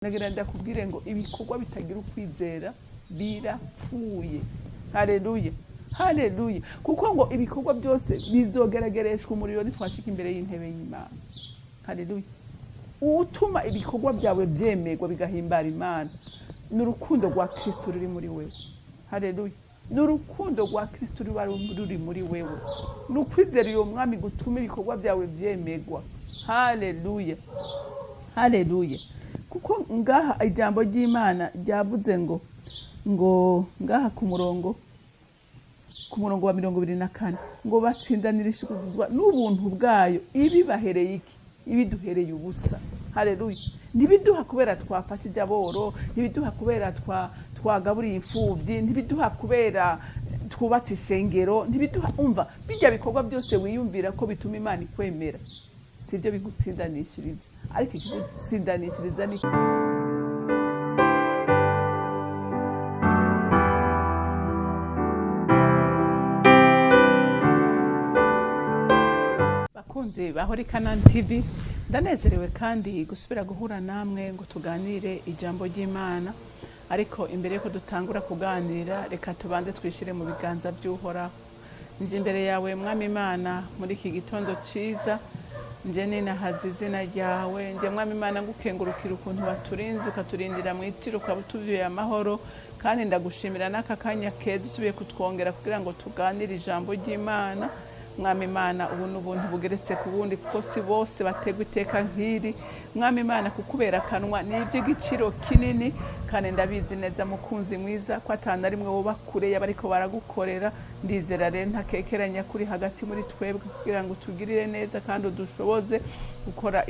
Nagira ndakubwire ngo ibikorwa bitagira ukwizera birapfuye. Haleluya, haleluya! Kuko ngo ibikorwa byose bizogeragereshwa umuriro nitwashika imbere y'intebe y'Imana. Haleluya! Utuma ibikorwa byawe byemerwa bigahimbara Imana ni urukundo rwa Kristo ruri muri wewe. Haleluya! Ni urukundo rwa Kristo ruba ruri muri wewe, ni ukwizera uyo mwami gutuma ibikorwa byawe byemerwa. Haleluya, haleluya! Kuko ngaha ijambo ry'Imana ryavuze ngo ngaha ku murongo wa 24 ngo batsindanirizwa n'ubuntu bwayo ibibahereye iki? Ibiduhereye ubusa. Haleluya! Ntibiduha kubera twafashije aboro, ntibiduha kubera twagaburiye imfubyi, ntibiduha kubera twubatse ishengero, ntibiduha. Umva, bijya bikorwa byose wiyumvira ko bituma Imana ikwemera sibyo bigutsindanishiriza, ariko ikigutsindanishiriza ni Bakunzi ba Holy Canaan TV, ndanezerewe kandi gusubira guhura namwe ngo tuganire ijambo ry'Imana. Ariko imbere yuko dutangura kuganira, reka tubanze twishyire mu biganza by'Uhoraho. Nje imbere yawe, Mwami Imana, muri iki gitondo ciza. Nje ninahaza izina ryawe. Nje, Mwami Imana, ngukengurukira ukuntu waturinze, ukaturindira mu itiro, ukaba utuvyuye amahoro. Kandi ndagushimira n'aka kanya keza usubiye kutwongera kugira ngo tuganire ijambo ry'Imana. Mwami Imana, ubu ni ubuntu bugeretse ku bundi, kuko si bose bategwa iteka nk'iri. Mwami Imana, kukubera akanwa ni iby'igiciro kinini, kandi ndabizi neza, mukunzi mwiza, ko atana rimwe woba kure y'abariko baragukorera. Ndizera rero ntakekeranya kuri hagati muri twebwe kugira ngo utugirire neza kandi udushoboze gukora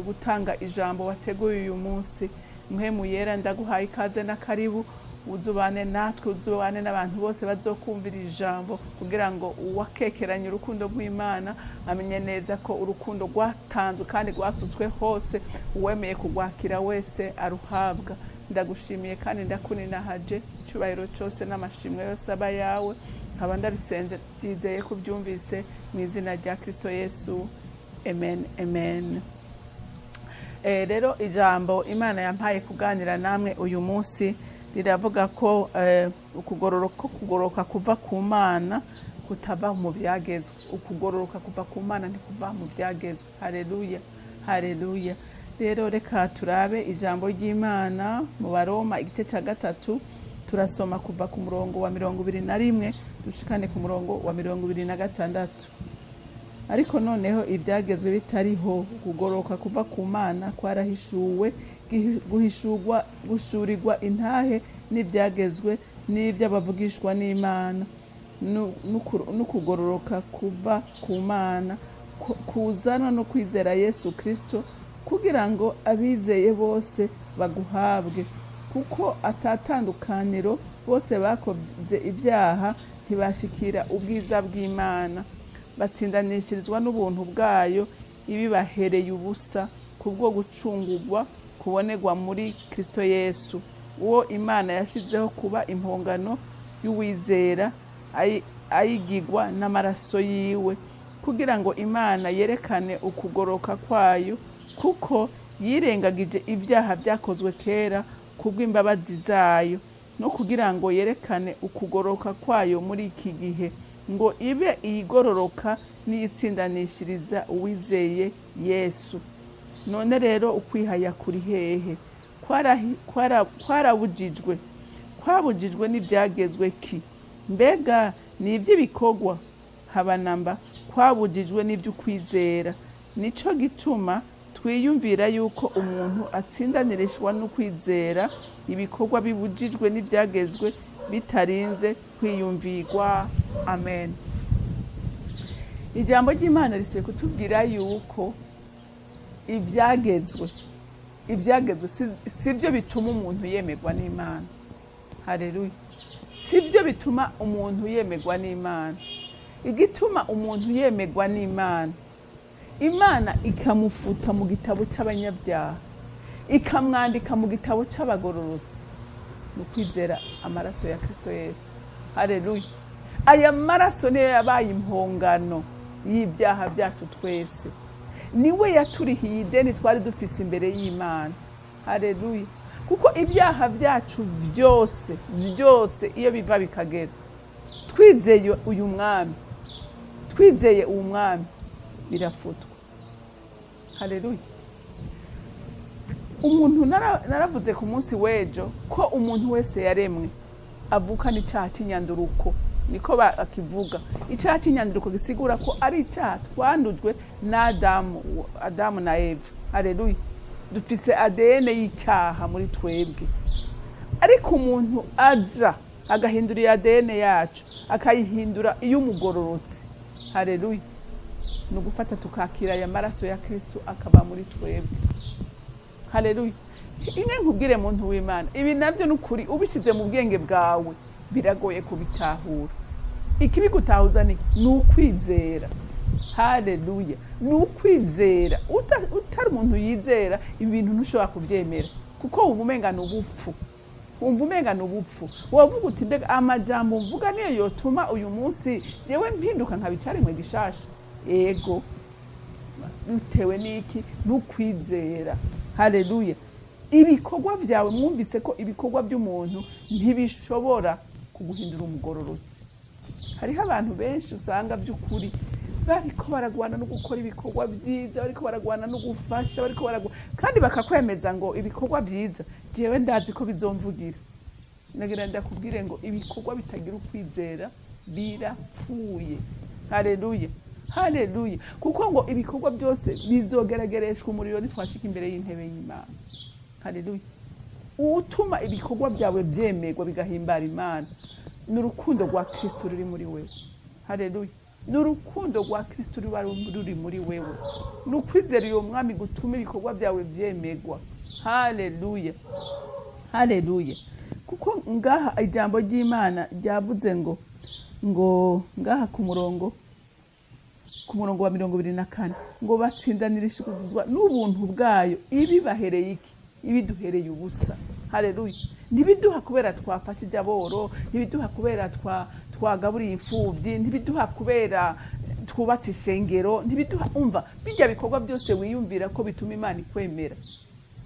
gutanga ijambo wateguye uyu munsi. Mpwemu Yera, ndaguhaye ikaze n'akaribu, uzubane natwe, uzubane n'abantu bose bazokumvira ijambo, kugira ngo uwakekeranye urukundo rw'Imana amenye neza ko urukundo rwatanzwe kandi rwasutswe hose, uwemeye kurwakira wese aruhabwa. Ndagushimiye kandi ndakuninahaje. Icyubahiro cyose n'amashimwe yose aba yawe. Nkaba ndabisenze byizeye ko ubyumvise, mu izina rya Kristo Yesu, amen, amen. Rero ijambo Imana yampaye kuganira namwe uyu munsi riravuga ko ukugororoka, kugororoka kuva ku Mana kutava mu byagezwe. Ukugororoka kuva ku Mana ntikuva mu byagezwe. Haleluya, haleluya! Rero reka turabe ijambo ry'Imana mu Baroma, igice cya 3. Turasoma kuva ku murongo wa 21 dushikane ku murongo wa 26. Ariko noneho ibyagezwe bitariho, kugororoka kuva ku Mana kwarahishuwe, guhishurwa, gushurirwa intahe n'ibyagezwe n'iby'abavugishwa n'Imana. N'ukugororoka kuva ku Mana kuzanwa no kwizera Yesu Kristo, kugira ngo abizeye bose baguhabwe, kuko atatandukaniro, bose bakoze ibyaha ntibashikira ubwiza bw'Imana, batsindanishirizwa n'ubuntu bwayo ibibahereye ubusa, kubwo gucungurwa kubonerwa muri Kristo Yesu, uwo Imana yashyizeho kuba impongano y'uwizera, ayigirwa n'amaraso yiwe, kugira ngo Imana yerekane ukugoroka kwayo, kuko yirengagije ibyaha byakozwe kera kubw'imbabazi zayo, no kugira ngo yerekane ukugoroka kwayo muri iki gihe, ngo ibe iyigororoka n'iyitsindanishiriza uwizeye Yesu. None rero ukwihaya kuri hehe? Kwarabujijwe, kwabujijwe n'ibyagezwe ki? Mbega ni iby'ibikorwa? Haba namba! Kwabujijwe n'iby'ukwizera. Nico gituma twiyumvira yuko umuntu atsindanirishwa n'ukwizera, ibikorwa bibujijwe n'ibyagezwe bitarinze kwiyumvirwa. Amen. Ijambo ry'Imana risubiye kutubwira yuko ibyagezwe si byo bituma umuntu yemerwa n'Imana. Hareruya! Si byo bituma umuntu yemerwa n'Imana. Igituma umuntu yemerwa n'Imana, Imana ikamufuta mu gitabo cy'abanyabyaha, ikamwandika mu gitabo cy'abagororotsi, ni ukwizera amaraso ya Kristo Yesu. Hareruya! Aya maraso niyo yabaye impongano y'ibyaha byacu twese, niwe yaturihiye ideni twari dufise imbere y'Imana. Haleluya! Kuko ibyaha byacu byose byose, iyo biva bikagera, twizeye uyu mwami, twizeye uwo mwami, birafutwa. Haleluya! Umuntu naravuze ku munsi w'ejo ko umuntu wese yaremwe avukana icyaha cy'inyanduruko, niko bakivuga. Icyaha cy'inyanduruko gisigura ko ari icyaha twandujwe na Adamu na Eva. Haleluya! Dufise ADN y'icyaha muri twebwe, ariko umuntu aza agahindura iyi ADN yacu, akayihindura iy'umugororotsi. Haleluya! Ni ugufata tukakira aya maraso ya Kristo akaba muri twebwe. Haleluya! Imwe nkubwire, muntu w'Imana, ibi nabyo ni ukuri, ubishyize mu bwenge bwawe biragoye kubitahura. Ikibigutahuza ni ukwizera. Haleluya! Ni ukwizera. Utari umuntu yizera, ibintu ntushobora kubyemera, kuko wumva umenga ni ubupfu, wumva umenga ni ubupfu. Wavuga uti: "Mbega amajambo mvuga niyo yotuma uyu munsi jewe mpinduka nkaba icaremwe gishasha?" Ego, bitewe n'iki? N'ukwizera. Haleluya! Ibikorwa byawe, mwumvise ko ibikorwa by'umuntu ntibishobora kuguhindura umugororotsi. Hariho abantu benshi usanga by'ukuri bariko baragwana no gukora ibikorwa byiza, bariko baragwana no gufasha, bariko baragwana, kandi bakakwemeza ngo ibikorwa byiza jewe ndazi ko bizomvugira. Nagira ndakubwire ngo ibikorwa bitagira ukwizera birapfuye. Haleluya, haleluya! Kuko ngo ibikorwa byose bizogeragereshwa umuriro nitwashika imbere y'intebe y'Imana. Haleluya! Utuma ibikorwa byawe byemerwa, bigahimbara Imana, ni urukundo rwa Kristo ruri muri wewe. Haleluya! Ni urukundo rwa Kristo ruba ruri muri wewe, ni ukwizera uyo mwami gutuma ibikorwa byawe byemerwa. Haleluya, haleluya! Kuko ngaha ijambo ry'Imana ryavuze ngo ngaha ku murongo wa 24 ngo batsindanirizwa n'ubuntu bwayo. Ibibahereye iki? Ibiduhereye ubusa. Haleluya! Ntibiduha kubera twafashije aboro, ntibiduha kubera twagaburiye imfubyi, ntibiduha kubera twubatse ishengero, ntibiduha. Umva, bijya bikorwa byose wiyumvira ko bituma Imana ikwemera,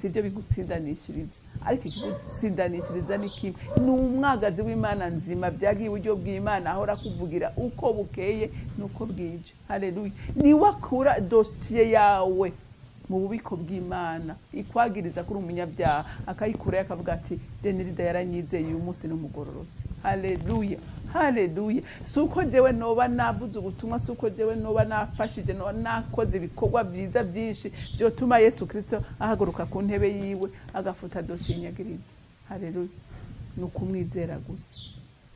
sibyo bigutsindanishiriza. Ariko ikigutsindanishiriza ni kimwe, ni umwagazi w'Imana nzima byagiye iburyo bw'Imana, ahora akuvugira uko bukeye n'uko bwije. Haleluya! Niwe akura dosiye yawe mu bubiko bw'Imana ikwagiriza kuri umunyabyaha, akayikurayo, akavuga ati: "Denirida yaranyizeye, uyu munsi ni umugororotsi." Haleluya, haleluya! Si uko jewe noba navuze ubutumwa, si uko jewe noba nafashije, noba nakoze ibikorwa byiza byinshi byotuma Yesu Kirisito ahaguruka ku ntebe yiwe agafuta dosiye nyagiriza. Haleluya! Ni ukumwizera gusa.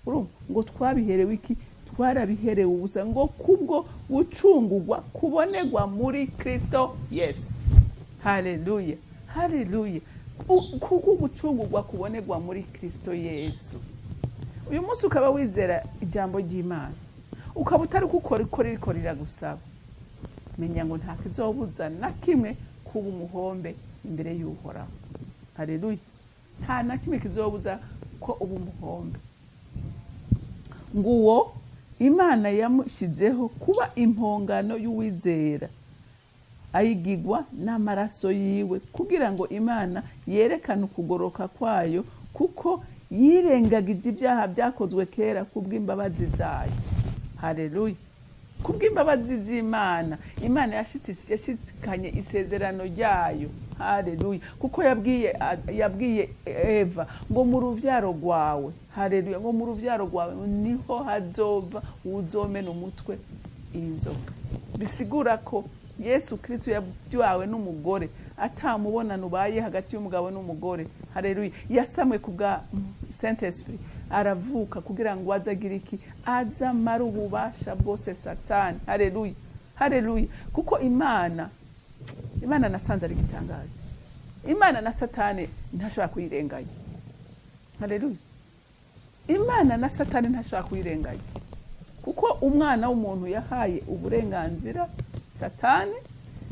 Urumva ngo twabiherewe iki? Twarabiherewe ubusa, ngo kubwo gucungurwa kubonerwa muri Kristo Yesu. Haleluya, haleluya! Kubwo gucungurwa kubonerwa muri Kristo Yesu. Uyu munsi ukaba wizera ijambo ry'Imana, ukaba utari gukora uko ririko riragusaba, menya ngo nta kizobuza na kimwe kuba umuhombe imbere y'Uhoraho. Haleluya! Nta na kimwe kizobuza ko uba umuhombe. Nguwo Imana yamushyizeho kuba impongano y'uwizera, ayigigwa n'amaraso yiwe, kugira ngo Imana yerekane ukugoroka kwayo, kuko yirengagije ibyaha byakozwe kera kubw'imbabazi zayo. Haleluya! Kubw'imbabazi z'Imana, Imana yashikanye isezerano ryayo. Haleluya! Kuko yabwiye Eva ngo mu ruvyaro rwawe, haleluya, ngo mu ruvyaro rwawe niho hazova uzomena umutwe inzoka. Bisigura ko Yesu Kristo yabyawe n'umugore, atamubonano ubaye hagati y'umugabo n'umugore. Haleluya! Yasamwe ku bwa Saint Esprit, aravuka kugira ngo aze agire iki? Aze amara ububasha bwose Satani. Haleluya, haleluya! Kuko Imana nasanze ari igitangaza. Imana na Satani ntashobora kuyirenganya. Haleluya! Imana na Satani ntashobora kuyirenganya, kuko umwana w'umuntu yahaye uburenganzira Satani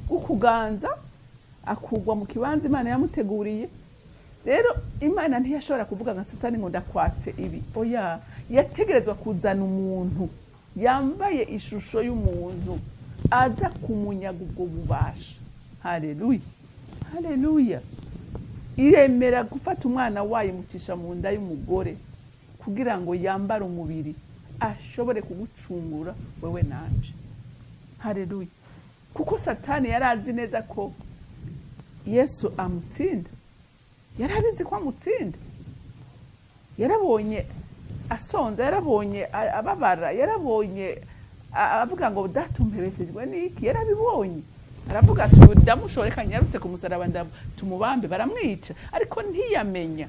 bwo kuganza, akugwa mu kibanza Imana yamuteguriye. Rero Imana ntiyashobora kuvuga nka Satani ngo ndakwatse ibi, oya. Yategerezwa kuzana umuntu yambaye ishusho y'umuntu, aza kumunyaga ubwo bubasha. Haleluya, haleluya! Iremera gufata umwana wayo imucisha mu nda y'umugore kugira ngo yambare umubiri ashobore kugucungura wewe nanje. Haleluya! Kuko Satani yari azi neza ko Yesu amutsinda, yari abizi ko amutsinda. Yarabonye asonza, yarabonye ababara, yarabonye avuga ngo: "Data, umpebeshejwe n'iki?" Yarabibonye, aravuga ati: "Ndamushore, reka nyarutse ku musaraba tumubambe." Baramwica, ariko ntiyamenya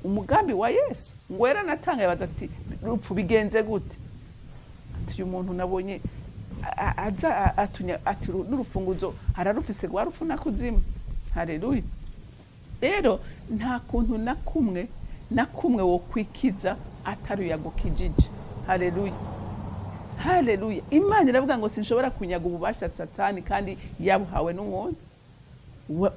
umugambi wa Yesu. Ngo yaranatanga, yabaza ati: "Rupfu, bigenze gute?" Ati: "Uyu muntu nabonye aza atunya," ati: "N'urufunguzo ararufise rwa rupfu na kuzimu." Haleluya! Rero nta kuntu na kumwe na kumwe wo kwikiza atari uyagukijije. Haleluya, haleluya! Imana iravuga ngo: "Sinshobora kunyaga ububasha Satani kandi yabuhawe n'umuntu."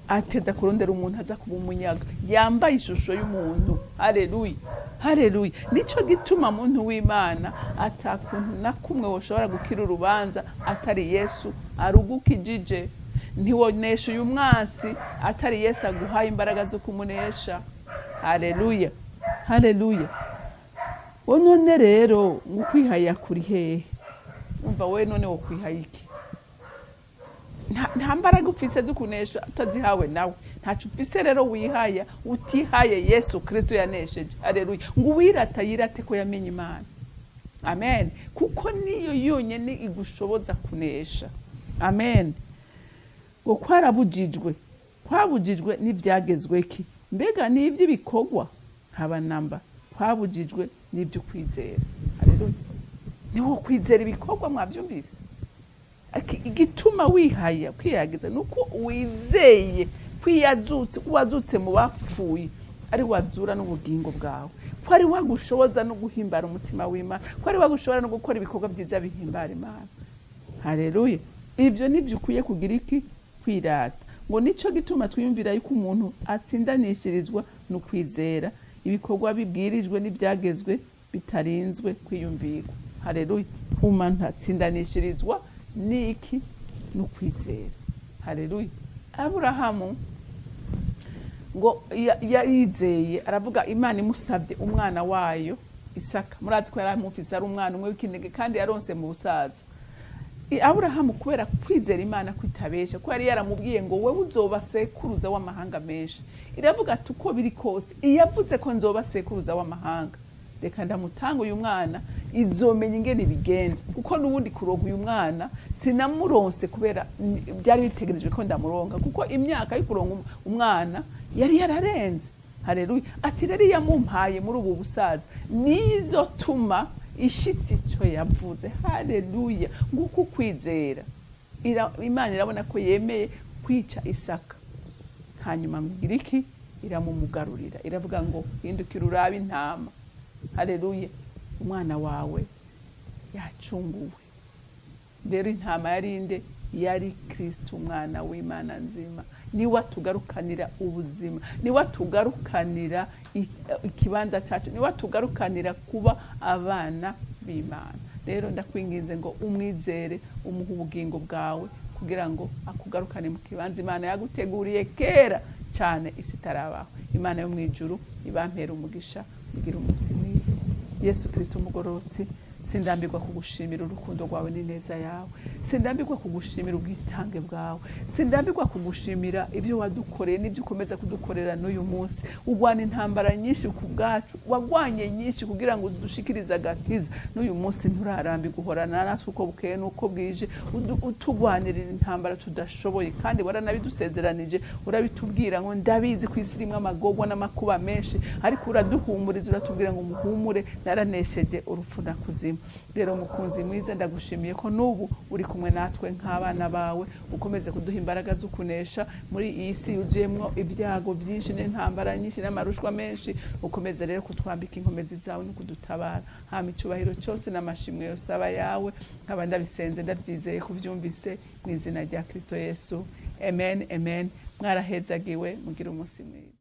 Ateza kurondera umuntu aza kuba umunyaga yambaye ishusho y'umuntu. Haleluya, haleluya! Nico gituma, muntu w'Imana, atakuntu na kumwe woshobora gukira urubanza atari Yesu arugukijije. Ntiwonesha uyu mwansi atari Yesu aguhaye imbaraga zo kumunesha. Haleluya, haleluya! Wo none rero ngo ukwihaya kuri hehe? Umva we, none wo kwihaya iki? Nta mbaraga ufise zo kunesha utazihawe nawe. Ntaco ufise rero wihaya utihaye Yesu Kristo yanesheje. Haleluya! Ngo uwirata yirate ko yamenye Imana. Amen. Kuko niyo yonyene igushoboza kunesha. Amen. Ngo kwarabujijwe, kwabujijwe n'ivyagezwe ki? Mbega ni ivy'ibikorwa? Haba namba. Kwabujijwe n'ibyo kwizera. Haleluya! Niwo kwizera ibikorwa, mwavyumvise? Igituma wihaya, kwiyagiza, ni uko wizeye kwiyazutse, wazutse mu bapfuye, ari wazura n'ubugingo bwawe, ko ari wagushoboza no guhimbara umutima w'Imana, ko ari wagushobora no gukora ibikorwa byiza bihimbara Imana. Haleluya! Ibyo nibyo ukwiye kugira iki? Kwirata. Ngo nico gituma twiyumvira yuko umuntu atsindanishirizwa no kwizera, ibikorwa bibwirijwe n'ibyagezwe bitarinzwe kwiyumvirwa. Haleluya! Umuntu atsindanishirizwa n'iki? No kwizera. Haleluya! Aburahamu ngo yarizeye, aravuga, Imana imusabye umwana wayo Isaka. Murazi ko yari amufise ari umwana umwe w'ikinege kandi yaronse mu busaza. Aburahamu, kubera kwizera Imana kwitabesha, ko yari yaramubwiye ngo: "Wewe uzoba sekuruza w'amahanga menshi," iravuga ati: "Uko biri kose, iyavuze ko nzoba sekuruza w'amahanga, reka ndamutanga uyu mwana, izomenya ingene ibigenza, kuko n'ubundi kuronka uyu mwana sinamuronse kubera byari bitegerejwe ko ndamuronka, kuko imyaka yo kuronka umwana yari yararenze." Haleluya! Ati: "Rero iyamumpaye muri ubu busaza nizotuma ishitsi ico yavuze." Haleluya! Nguko ukwizera. Imana irabona ko yemeye kwica Isaka, hanyuma ngo iki? Iramumugarurira, iravuga ngo: "Hindukira urabe intama." Haleluya! Umwana wawe yacunguwe. Rero intama yari inde? Yari Kristo, umwana w'Imana nzima. Niwe atugarukanira ubuzima, niwe atugarukanira ikibanza cyacu, niwe atugarukanira kuba abana b'Imana. Rero ndakwinginze ngo umwizere, umuhe ubugingo bwawe kugira ngo akugarukane mu kibanza Imana yaguteguriye kera cyane isi itarabaho. Imana yo mu ijuru ibampera umugisha, mugire umunsi mwiza. Yesu Kristo umugororotsi, sindambirwa kugushimira urukundo rwawe n'ineza yawe, sindambirwa kugushimira ubwitange bwawe, sindambirwa kugushimira ibyo wadukoreye n'ibyo ukomeza kudukorera n'uyu munsi. Urwana intambara nyinshi ku bwacu, wagwanye nyinshi kugira ngo udushikirize agakiza. N'uyu munsi nturarambirwa, uhorana natwe uko bukeye n'uko bwije, utugwanirira intambara tudashoboye. Kandi waranabidusezeranije, urabitubwira ngo: "Ndabizi ku isi irimo amagorwa n'amakuba menshi," ariko uraduhumuriza, uratubwira ngo: "Muhumure, naranesheje urupfu na kuzimu." Rero mukunzi mwiza, ndagushimiye ko n'ubu uri kumwe natwe nk'abana bawe, ukomeze kuduha imbaraga zo kunesha muri iyi si yuzuyemo ibyago byinshi n'intambara nyinshi n'amarushwa menshi. Ukomeze rero kutwambika inkomezi zawe no kudutabara. Hama icyubahiro cyose n'amashimwe yose aba yawe. Nkaba ndabisenze ndabyizeye kubyumvise, mu izina rya Kristo Yesu, amen, amen. Mwarahezagiwe, mugire umunsi mwiza.